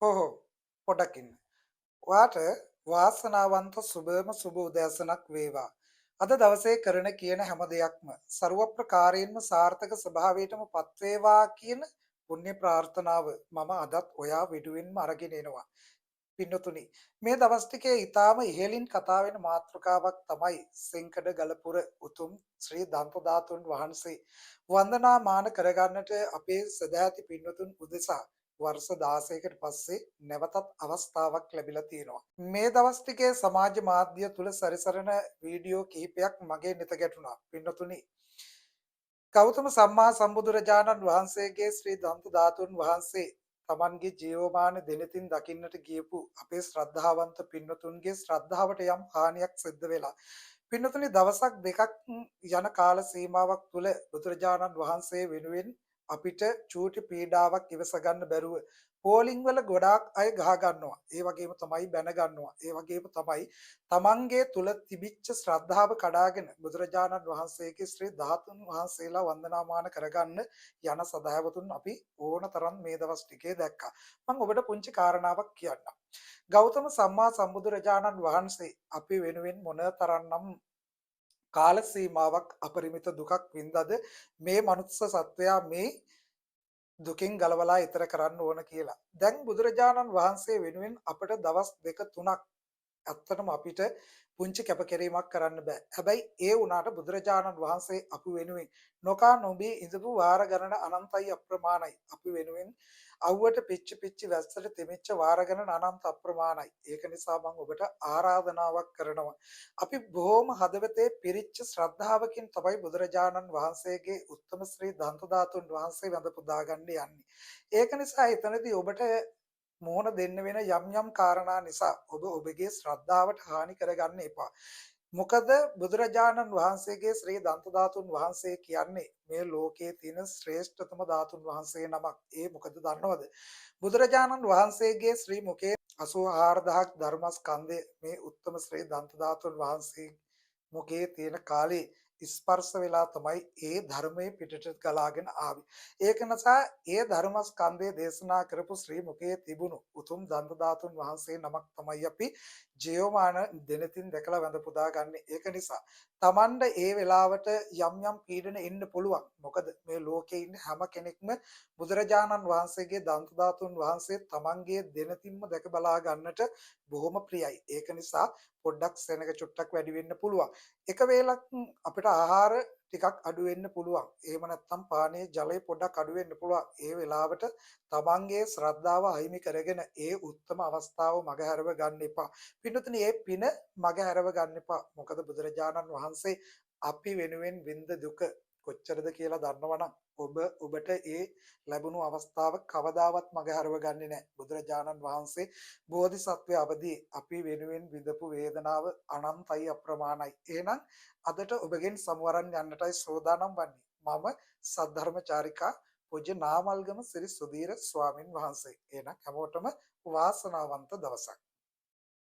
හෝ හෝ පොඩක් ඉන්න. ඔයාට වාසනාවන්ත සුබම සුබ උදෑසනක් වේවා. අද දවසේ කරන කියන හැම දෙයක්ම ਸਰව ප්‍රකාරයෙන්ම සාර්ථක ස්වභාවයටම පත් වේවා කියන පුණ්‍ය ප්‍රාර්ථනාව මම අදත් ඔයා වෙනුවෙන්ම අරගෙන එනවා. පින්නතුනි, මේ දවස් ටිකේ ඊටාම ඉහළින් කතා වෙන මාතෘකාවක් තමයි සෙන්කඩ ගලපුර උතුම් ශ්‍රී දන්ත ධාතුන් වහන්සේ වන්දනාමාන කරගන්නට අපේ සදැහැති පින්වතුන් උදෙසා වර්ෂ 16කට පස්සේ නැවතත් අවස්ථාවක් ලැබිලා තියෙනවා. මේ දවස් ටිකේ සමාජ මාධ්‍ය තුල සැරිසරන වීඩියෝ කිහිපයක් මගේ නෙත ගැටුණා. පින්නතුනි, ගෞතම සම්මා සම්බුදුරජාණන් වහන්සේගේ ශ්‍රී දන්ත ධාතුන් වහන්සේ තමන්ගේ ජීවමාන දෙනෙතින් දකින්නට ගියපු අපේ ශ්‍රද්ධාවන්ත පින්වතුන්ගේ ශ්‍රද්ධාවට යම් හානියක් සිද්ධ වෙලා. පින්නතුනි, දවසක් දෙකක් යන කාල සීමාවක් තුල බුදුරජාණන් වහන්සේ වෙනුවෙන් අපිට චූටි පීඩාවක් ඉවස ගන්න බැරුව පෝලිං වල ගොඩාක් අය ගහ ගන්නවා. ඒ වගේම තමයි බැන ගන්නවා. ඒ වගේම තමයි තමන්ගේ තුල තිබිච්ච ශ්‍රද්ධාව කඩාගෙන බුදුරජාණන් වහන්සේගේ ශ්‍රී ධාතුන් වහන්සේලා වන්දනාමාන කරගන්න යන සදහැවතුන් අපි ඕන තරම් මේ දවස් ටිකේ දැක්කා. මම ඔබට පුංචි කාරණාවක් කියන්නම්. ගෞතම සම්මා සම්බුදුරජාණන් වහන්සේ අපි වෙනුවෙන් මොන තරම්නම් කාල සීමාවක් අපරිමිත දුකක් වින්දද මේ මනුස්ස සත්වයා මේ දුකින් ගලවලා ඈතර කරන්න ඕන කියලා. දැන් බුදුරජාණන් වහන්සේ වෙනුවෙන් අපට දවස් දෙක තුනක් ඇත්තටම අපිට පුංචි කැපකිරීමක් කරන්න බෑ. හැබැයි ඒ වුණාට බුදුරජාණන් වහන්සේ අපි වෙනුවෙන් නොකා නොබී ඉඳපු වාර ගණන අනන්තයි අප්‍රමාණයි. අපි වෙනුවෙන් අව්වට පිච්චි පිච්චි වැස්සට තෙමිච්ච වාර ගණන අනන්ත අප්‍රමාණයි. ඒක නිසා මම ඔබට ආරාධනාවක් කරනවා. අපි බොහොම හදවතේ පිරිච්ච ශ්‍රද්ධාවකින් තමයි බුදුරජාණන් වහන්සේගේ උත්තම ශ්‍රී දන්ත ධාතුන් වහන්සේ වැඳ පුදා ගන්න යන්නේ. ඒක නිසා එතනදී ඔබට මුහුණ දෙන්න වෙන යම් යම් කාරණා නිසා ඔබ ඔබගේ ශ්‍රද්ධාවට හානි කරගන්න එපා. මොකද බුදුරජාණන් වහන්සේගේ ශ්‍රී දන්ත ධාතුන් වහන්සේ කියන්නේ මේ ලෝකයේ තියෙන ශ්‍රේෂ්ඨතම ධාතුන් වහන්සේ නමක්. ඒ මොකද දන්නවද? බුදුරජාණන් වහන්සේගේ ශ්‍රී මුඛයේ 84000ක් ධර්මස්කන්ධය මේ උත්තම ශ්‍රී දන්ත ධාතුන් වහන්සේ මුඛයේ තියෙන කාලේ ස්පර්ශ වෙලා තමයි ඒ ධර්මයේ පිටට ගලාගෙන ආවේ. ඒක නිසා ඒ ධර්මස්කන්ධය දේශනා කරපු ශ්‍රී මුඛයේ තිබුණු උතුම් දන්ත ධාතුන් වහන්සේ නමක් තමයි අපි ජීවමාන දෙනතින් දැකලා වැඳ පුදා ගන්න. ඒක නිසා තමන්ට ඒ වෙලාවට යම් යම් පීඩන එන්න පුළුවන්. මොකද මේ ලෝකේ ඉන්න හැම කෙනෙක්ම බුදුරජාණන් වහන්සේගේ දන්ත ධාතුන් වහන්සේ තමන්ගේ දෙනතින්ම දැක බලා ගන්නට බොහොම ප්‍රියයි. ඒක නිසා පොඩ්ඩක් සෙනඟ චුට්ටක් වැඩි වෙන්න පුළුවන්. එක වේලක් අපිට ආහාර ටිකක් අඩු වෙන්න පුළුවන්. එහෙම නැත්නම් පානීය ජලය පොඩ්ඩක් අඩු වෙන්න පුළුවන්. ඒ වෙලාවට තමන්ගේ ශ්‍රද්ධාව අහිමි කරගෙන ඒ උත්තම අවස්ථාව මගහැරව ගන්න එපා. පින්නතුනි, ඒ පින මගහැරව ගන්න එපා. මොකද බුදුරජාණන් වහන්සේ අපි වෙනුවෙන් වින්ද දුක කොච්චරද කියලා දන්නවනම් ඔබ ඔබට ඒ ලැබුණු අවස්ථාව කවදාවත් මගහැරව ගන්නේ නැහැ. බුදුරජාණන් වහන්සේ බෝධිසත්ව අවදී අපි වෙනුවෙන් විඳපු වේදනාව අනන්තයි අප්‍රමාණයි. එහෙනම් අදට ඔබගෙන් සමුවරන් යන්නටයි සෝදානම් වන්නේ. මම සද්ධර්මචාරිකා පූජ්‍ය නාමල්ගම සිරි සුධීර ස්වාමින් වහන්සේ. එහෙනම් හැමෝටම වාසනාවන්ත දවසක්.